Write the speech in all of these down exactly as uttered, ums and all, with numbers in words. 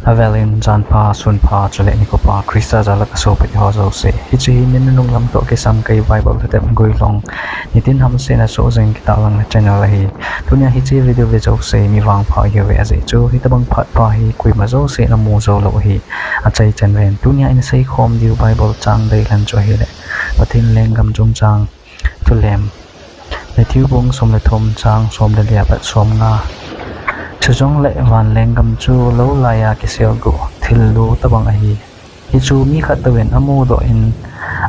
Avelin janpha, sunpha, chule nikho pha, Christa jal'a kasopite ho jouse. Hiche hi ni nunung lam toh kisang kei Bible thutep guilhung, nitin hamsetna soh jing kitahlang na channel ahi. Tunia hiche video ve jouse mi vangpha ihiuve, ajeh chu hitobang phat pha hi koima jousen amu jou lou ahi. Achaichan ven, tunia iseikhom diu Bible chang deilhen chu ahile Pathen lenggam chungchang thulem. Matthew bung som le thum chang som le li apat som nga. Chujongle van lenggam chu lou laiya kiselguh thil lu tobang ahi. Hichu mi khat touvin amudoh in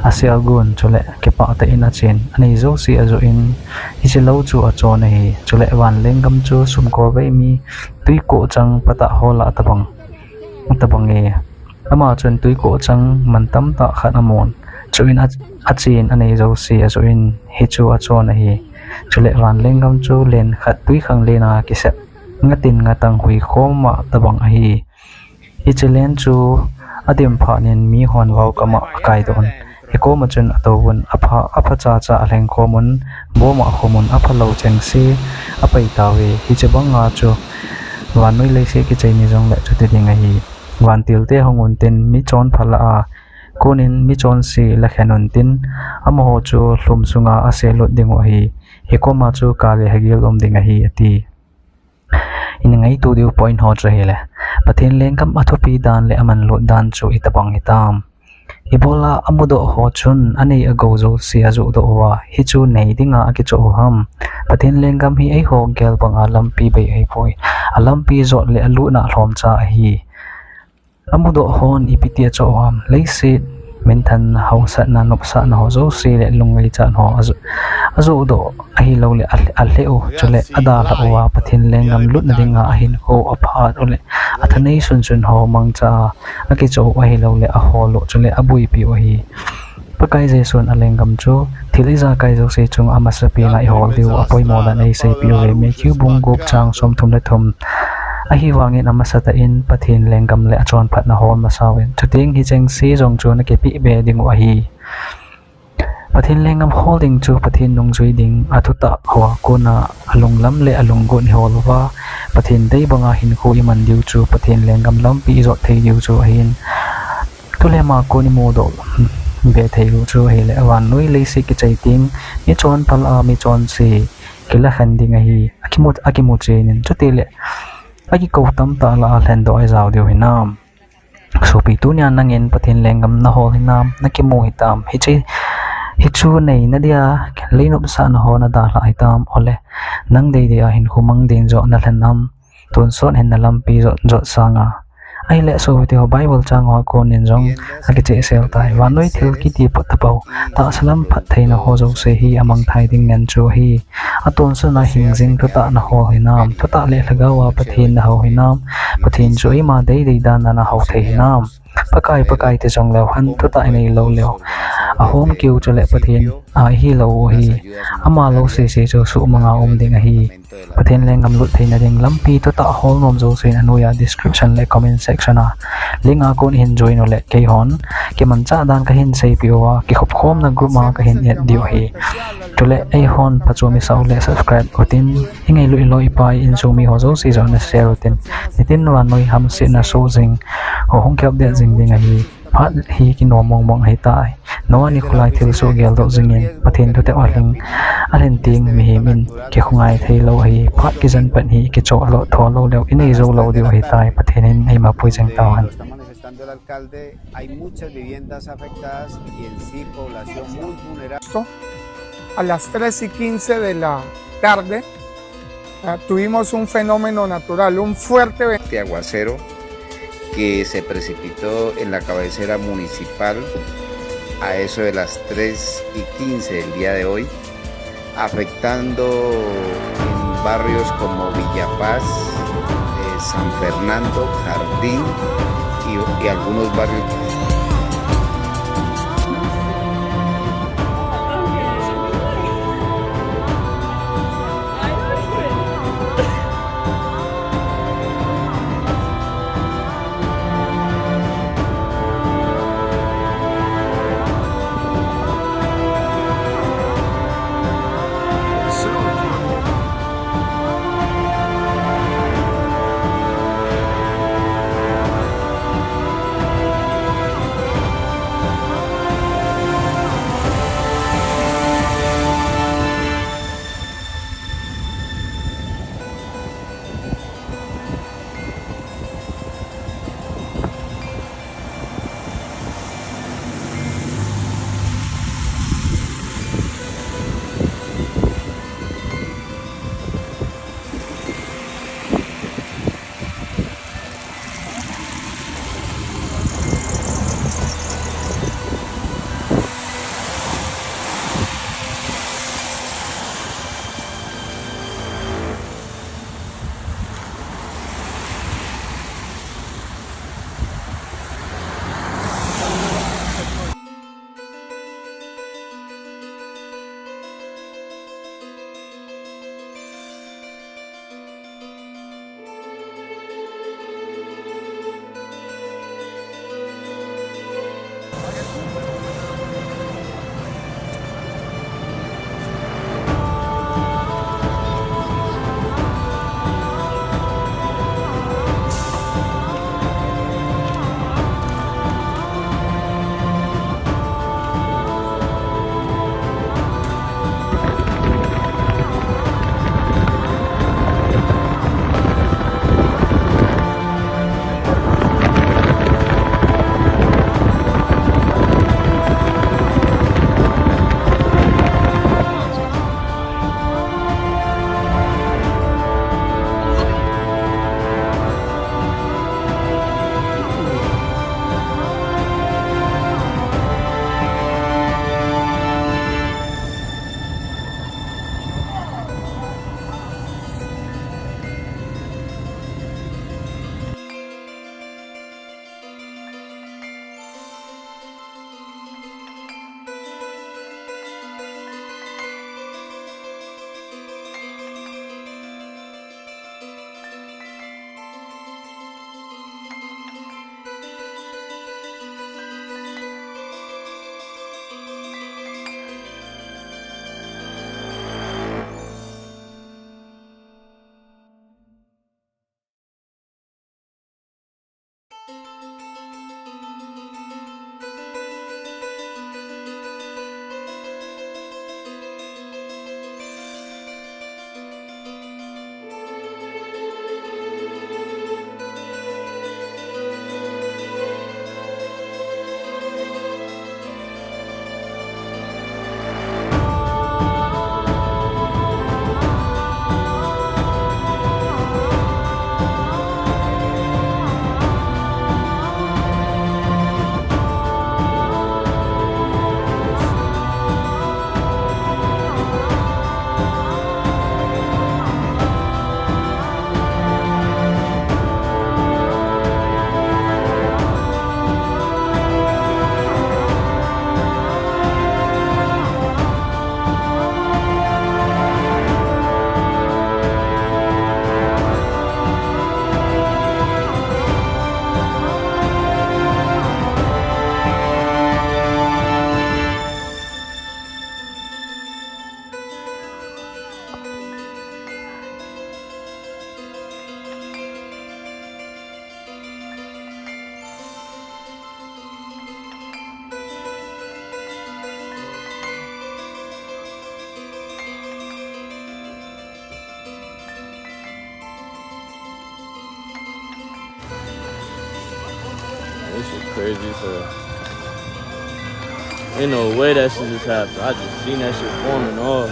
aselgun, chule kipah tah in achen, anei jouse ajoh in, hiche lou chu achon ahi. Chule van lenggam chu sumkolvei mi twikoh chang patah ho lah tobang, tobang e. Ama chun twikoh chang man tamtah khat amun. Chuin a, achen anei jouse ajoh in, hichu achon ahi. Chule van lenggam chu len khat twikhanglen a kisep, ngatin ngatang huikhom ma tobang ahi. Hiche len chu adim phat in mihon vaokam a akaidoh un, hikoma chun atouvun, apha, apha chacha alhengkhom un, boma akhum un, aphalou chengse apai tauve. Hiche banga chu vannoi leiset kichai ni jongle chuti ding ahi. Vantilte hung untin, michonpha lah a konin michonse lakhen untin, amaho chu lhum sunga aselut dingu ahi. Hikoma chu kale hagil um ding ahi, ati. Ingaito diu point ho chu ahile, Pathen lenggam athupi dan le amanlut dan chu itobang hitam. Ibola amudoh ho chun anei agou jouse ajohdoh uva, hichu nei dinga akichoh u ham? Pathen lenggam hi eiho gel banga lampi bei ahipoi. Alampi jot le alutna lhomcha ahi. Amudoh hon ipiti achoh u ham? Leiset minthanna, haosatna, nopsahna ho jouse le lungngaichat ho ajoh, ajohdoh ahiloule a, alheh u, chule adalhah uva Pathen lenggam lutna dinga ahinkho aphat u le athanei sunsun ho mangcha a akichoh u ahiloule ahol u, chule abuipi u ahi. Pakai Jesun alenggam chu thil ijakai jouse chunga amasapen a ihol diu apoimo dan eiseipeh uve, Matthew bung gup chang somthum le thum. Ahivangin amasatah in Pathen lenggam le achonphatna hol masauvin, chuteng hichengse jong chu nakipeh be dingu ahi. Pathen lenggam hol ding chu Pathen nungjui ding, athutah hoa kona alunglam le alunggot ihol uva, Pathen dei banga hinkho iman diu chu Pathen lenggam lampi ijot thei diu chu ahin. Thulema kon imudoh be thei u chu ahile, vannoi leiset kichai teng michonpha lah a michonse kilakhen ding ahi. Akimu, akimu chenin, chutile akikou tamtah lah a lhendoh a ijao diu hinam? Sopi, tunia nangin Pathen lenggam nahol hinam, nakimu hitam? Hiche, hichu neina dia leinopsahna ho nadalhah hitam? Ole, nang deidei a hinkho mang ding joh nalhen am, tonsot hin nalampi jot, jot sanga? Ahile sopite ho, Bible chang hoa konin jong akichehsel tai. Vannoi thil kiti phat tapou, tahsa lam phattheina ho jouse hi amangthai ding ngen chu ahi. Atonsotna hingjing thutah nahol hinam? Thutah le lhagaova Pathen nahou hinam? Pathen chu eima deidei dana nahou thei hinam? Pakai, Pakai ti jongleu hen, thutah inei lou leu, ahomkeu chule Pathen a ihilou u ahi. Ama lou sese chu suhmanga um ding ahi. Pathen lenggam lut theina ding lampi thutah hol nom jousen anoiya description le comment section a link a kon ihin join u le keihon kimanchah dan kahin seipeh uva, kikhopkhomna group a kahin add diu ahi. Chule eihon phachom isah u le subscribe utin, ingailut iloi ipai insung miho jouse jong na share utin, nitin vannoi hamsetna soh jing ho hung kiapdet jing ding ahi. Phat hi kinom mongmong ahitai. Noah nikho lai thilsoh geldoh jingin Pathen thutep alhing, alhen teng mihem in kikhongai theilou ahi. Phat kijen pat hi kichoh lou, tho lou leu inei jou lou diu ahitai. Pathen in eima pui jing tauhen. Están manifestando el alcalde, hay muchas viviendas afectadas y en sí población muy vulnerable. A las tres y quince de la tarde, ah, tuvimos un fenómeno natural, un fuerte ve- Este aguacero que se precipitó en la cabecera municipal a eso de las tres y quince del día de hoy, afectando en barrios como Villa Paz, eh, San Fernando, Jardín y, y algunos barrios. This is crazy as hell. Ain't no way that shit just happened. I just seen that shit forming off.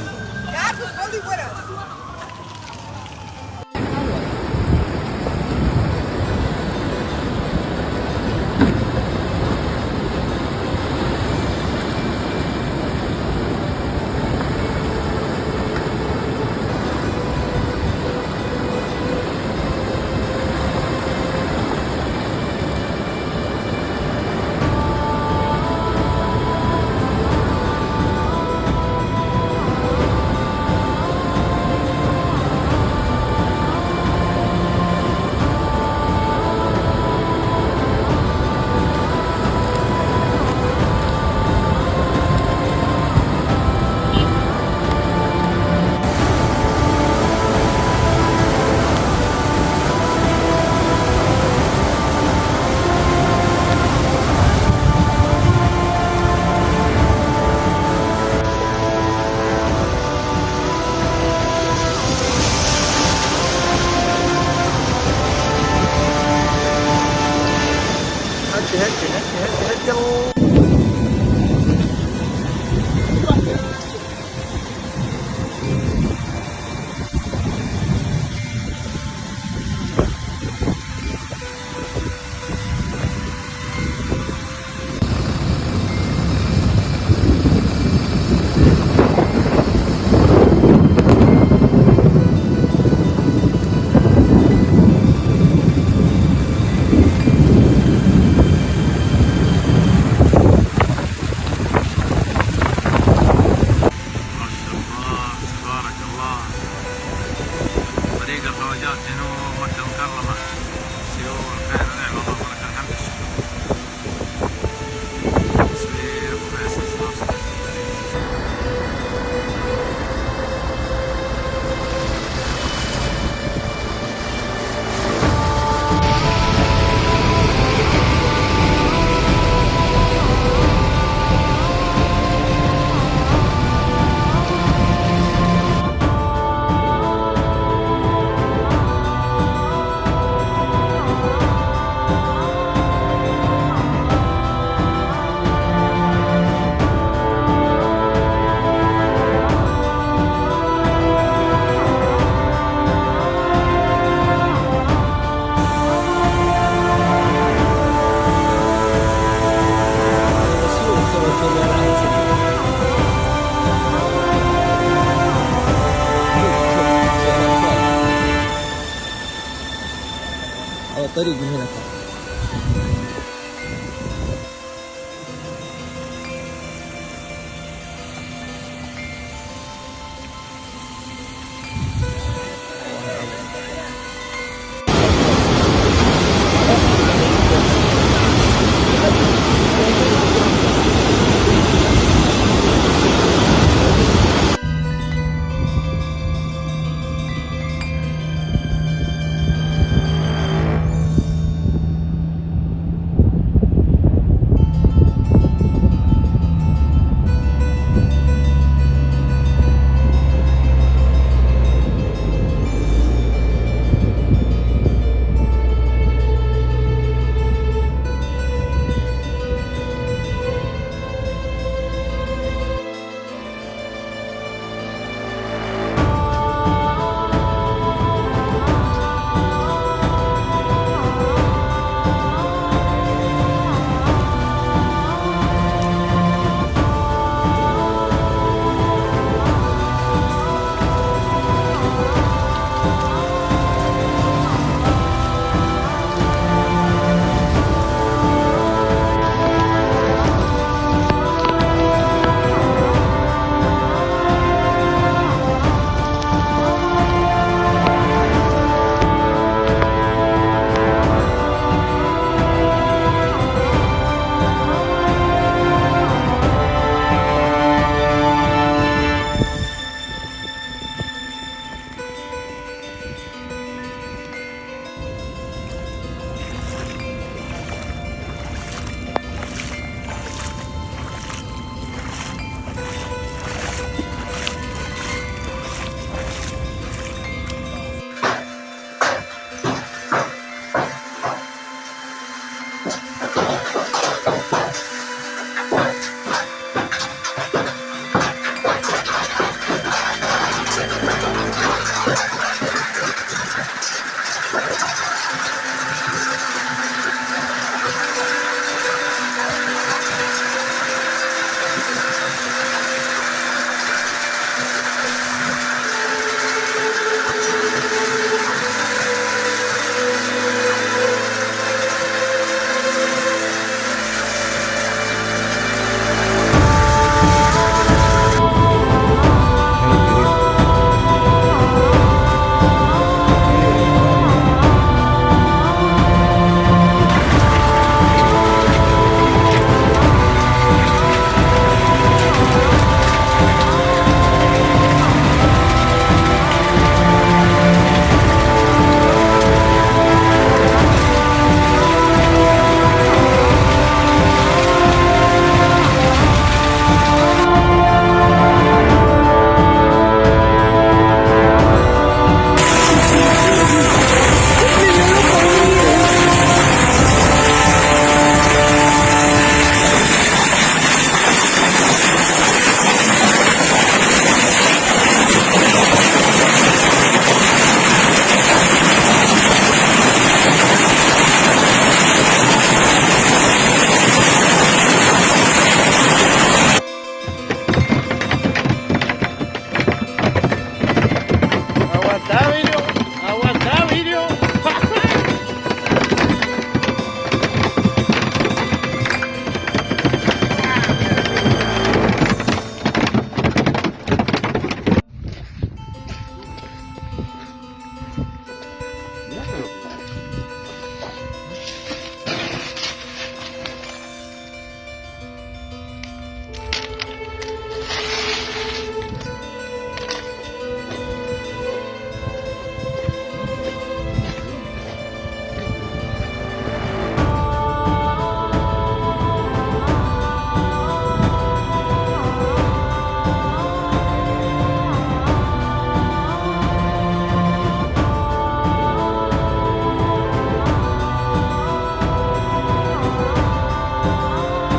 ما شاء الله، تبارك الله. طريق الخواجات جنوب مكة المكرمة. سيول خير ونعم الله، ولك الحمد. تصوير أبو فيصل. Aw, tadi gini lah.